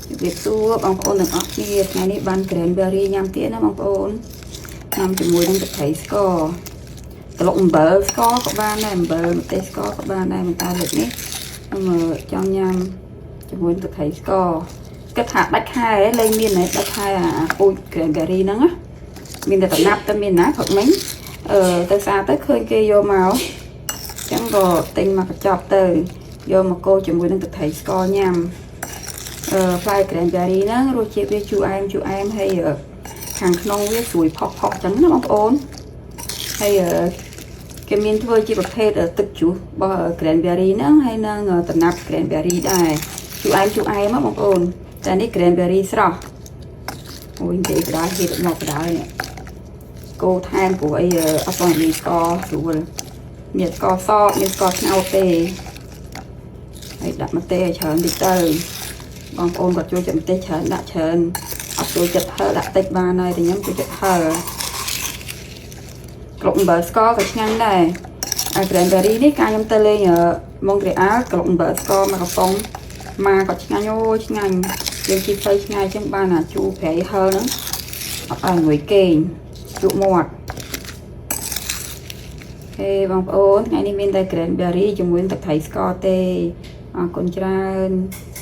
ជំរាបសួរបងប្អូនទាំងអស់គ្នាថ្ងៃនេះបាន cranberry ញ៉ាំទៀតណាបងប្អូនញ៉ាំជាមួយនឹងទឹកត្រីស្ករក្រឡុកអំបិលស្ករក៏បានដែរអំបិលម្ទេសស្ករក៏បានដែរប៉ុន្តែលើកនេះខ្ញុំចង់ញ៉ាំជាមួយនឹងទឹកត្រីស្ករគិតថាដាច់ខែលែងមានហើយដាច់ខែអាពូជ cranberry ហ្នឹងណាមានតែតំណាប់តែមានណាព្រឹកមិញអឺទៅសារទៅឃើញគេយកមកអញ្ចឹងក៏ទិញមកកញ្ចប់ទៅយកមកកូរជាមួយនឹងទឹកត្រីស្ករញ៉ាំ អឺផ្លែ cranberry ហ្នឹងរសជាតិវាជូរអែមជូរអែមហើយខាងក្នុងវាស្រួយផុសផុសចឹងណាបងប្អូនហើយគេមានធ្វើជាប្រភេទទឹកជ្រោះរបស់ cranberry ហ្នឹងហើយនឹងតំណាប់ cranberry ដែរជូរអែមជូរអែមហ៎បងប្អូនតែនេះ cranberry ស្រស់អូយនិយាយបដាហៀតមកបដានេះគោថែមព្រោះអីអត់ទាន់មានស្ករស្រួលមានស្ករសមានស្ករត្នោតទេហើយដាក់ម្ទេសឲ្យច្រើនតិចទៅ បងប្អូនគាត់ចូលចិត្តម្ទេសច្រើនដាក់ច្រើនអត់ចូលចិត្តហឹរដាក់តិចបានហើយតែខ្ញុំចូលចិត្តហឹរក្រឡុកអំបិលស្ករក៏ឆ្ងាញ់ដែរអា cranberry នេះកាលខ្ញុំទៅលេងម៉ុងត្រេអាលក្រឡុកអំបិលស្ករមកកំប៉ុងមកក៏ឆ្ងាញ់អូឆ្ងាញ់យើងជិះផ្លូវឆ្ងាយចឹងបានអាជូរប្រៃហឹរហ្នឹងអត់ឲ្យងួយគេងជក់មាត់ហេបងប្អូនថ្ងៃនេះមានតែ cranberry ជាមួយនឹងទឹកត្រីស្ករទេអរគុណច្រើន។